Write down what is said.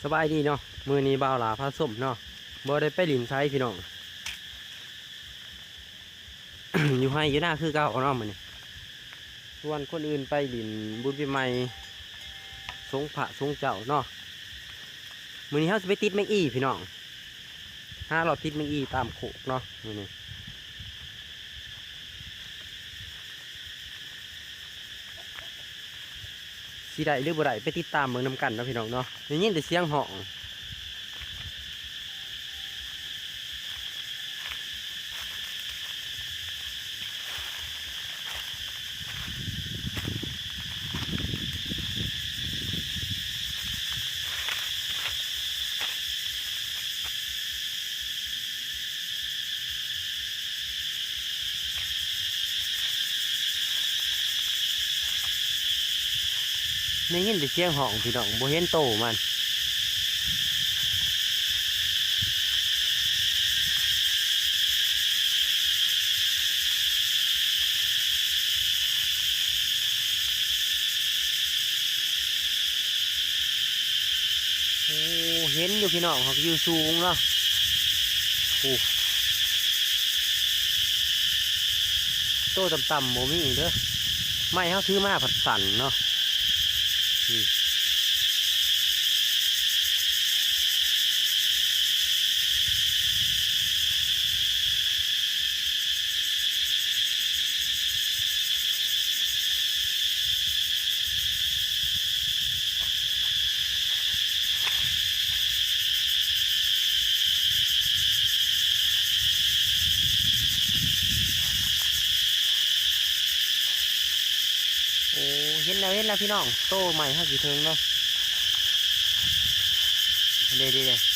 ສະບາຍດີເນາະ ມື້ນີ້ບ່າວຫຼ້າພາຊົມເນາະ ບໍ່ໄດ້ໄປຫຼິ້ນໃສພີ່ນ້ອງ ຢູ່ໄຮ່ຢູ່ນາຄືເກົ່າເນາະມື້ນີ້ ຊວນຄົນອື່ນໄປຫຼິ້ນບຸນປີໃໝ່ ສົງພະສົງເຈົ້າເນາະ ມື້ນີ້ເຮົາຊິໄປຕິດແມງອີ່ພີ່ນ້ອງ ຫາເລາະຕິດແມງອີ່ຕາມໂຄກເນາະ ມື້ນີ້ ຊິໄດ້ຫຼືບໍ່ໄດ້ ໄປຕິດຕາມເບິ່ງນຳກັນເນາະພີ່ນ້ອງເນາະ ໄດ້ຍິນແຕ່ສຽງຮ້ອງ ໄດ້ຍິນແຕ່ສຽງຮ້ອງພີ່ນ້ອງ ບໍ່ເຫັນໂຕມັນ ໂອ້ ເຫັນຢູ່ພີ່ນ້ອງ ເຮົາຢູ່ສູງເນາະ ໂອ້ ໂຕຕ່ຳໆບໍ່ມີເດີ ໄມ້ເຮົາຖືມາພັດສັ່ນເນາະ ອືມ ໂອ້ ເຫັນແລ້ວ ເຫັນແລ້ວພີ່ນ້ອງ ໂຕໄມ້ເຮົາຊິເຖິງເນາະ ເດ້ໆໆ